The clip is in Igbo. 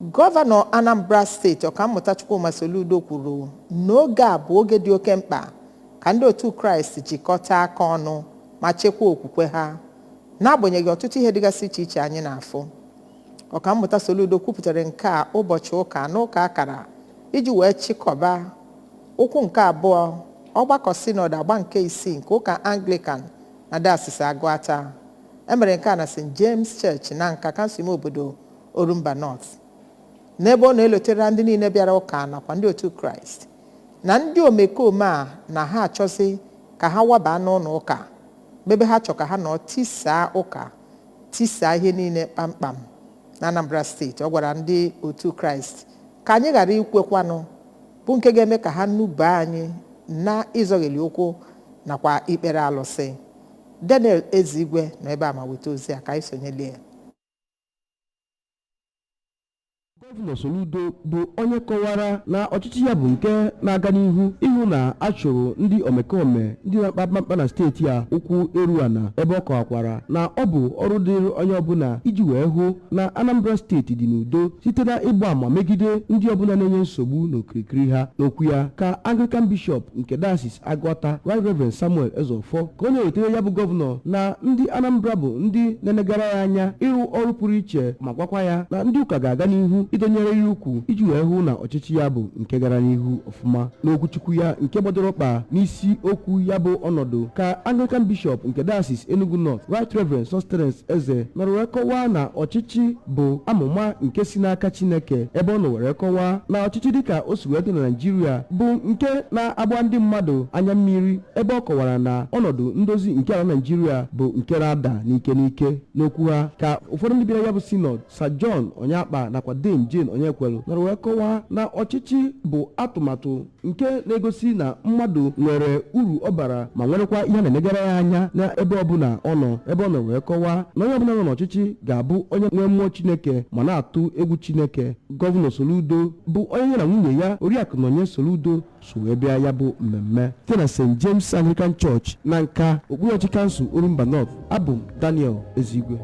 Gọvanọ Anambra Steeti, Ọkammụta Chukwuma Soludo, kwuru n'oge a bụ oge dị oke mkpa ka ndị otu Kraịst jikọta aka ọnụ ma chekwaa okwukwe ha n'agbanyeghị ọtụtụ ihe dịgasị iche iche anyị na-afụ. Ọkammụta Soludo kwupụtara nke a ụbọchị ụka n'ụka akara iji wee chịkọba ụkwụ nke abụọ ọgbakọ sinọd agba nke isii nke ụka Anglican na Dayọsis Agụata. Emere nke a na St James Church na Nka, kansụl ime obodo Orumba North, n'ebe ọ na-elotere ndị niile bịara ụka nakwa ndị otu Kraịst na ndị omekome a na ha achọzi ka ha waba n'ụlọ ụka ebe ha chọ ka ha nọ tisaa ụka, tisaa ihe niile kpamkpam na Anambra Steeti. Ọ gwara ndị otu Kraịst ka anyị ghara ikwekwanụ bụ nke ga-eme ka ha nuba anyị na ịzọgheli ụkwụ nakwa ikpere alụsị. Daniel Ezigwe nọ ebe a ma weta ozi a ka anyị sonyelie. Gọvanọ Soludo bụ onye kọwara na ọchịchị ya bụ nke na-aga n'ihu ịhụ na a chụrụ ndị omekome ndị na-akpa mkpamkpa na steeti a ụkwụ eru ana, ebe ọ kọwakwara na ọ bụ ọrụ dịrị onye ọbụla iji wee hụ na Anambra Steeti dị n'udo site na ịgba àmà megide ndị ọbụla na-enye nsogbu n'okirikiri ha. N'okwu ya ka Anglican Bishop nke Diocese Agụata, Right Reverend Samuel Ezeofor, ka ọ na-ewetere ya bụ gọvanọ na ndị Anambra bụ ndị na-enegara ya anya ịrụ ọrụ pụrụ iche, ma gwakwa ya na ndị ụka ga-aga n'ihu ịdọnyere ya ukwu iji wee hụ na ọchịchị ya bụ nke gara n'ihu ọfụma. N'okwuchukwu ya nke gbadoro ọkpa n'isi okwu ya bụ ọnọdụ, ka Anglican Bishop nke Diocese Enugu North, Right Reverend Sosthenes Eze, nọrọ wee kọwaa na ọchịchị bụ amụma nke si n'aka Chineke, ebe ọ nọ were kọwaa na ọchịchị dịka o si wee dị na Naịjirịa bụ nke na-agba ndị mmadụ anya mmiri, ebe ọ kọwara na ọnọdụ ndozi nke ala Naịjirịa bụ nke na-ada n'ike n'ike. N'okwu ha ka ụfọdụ ndị bịara ya bụ synod, Sir John Onyeakpa nakwa Dame Jane Onyekwelu, nọrọ wee kọwaa na ọchịchị bụ atụmatụ nke na-egosi na mmadụ nwere uru ọ bara ma nwerekwa ihe a na-enegara ya anya n'ebe ọbụla ọ nọ, ebe ọ nọ wee kọwaa na onye ọbụla nọ n'ọchịchị ga-abụ onye nwee mmụọ Chineke ma na-atụ egwu Chineke. Gọvanọ Soludo bụ onye ya na nwunye ya, Oriakụ Nonye Soludo, so wee bịa ya bụ mmemme. Site na St James Anglican Church na Nka, okpuru ọchịchị kansụl Orumba North, abụ m Daniel Ezigwe.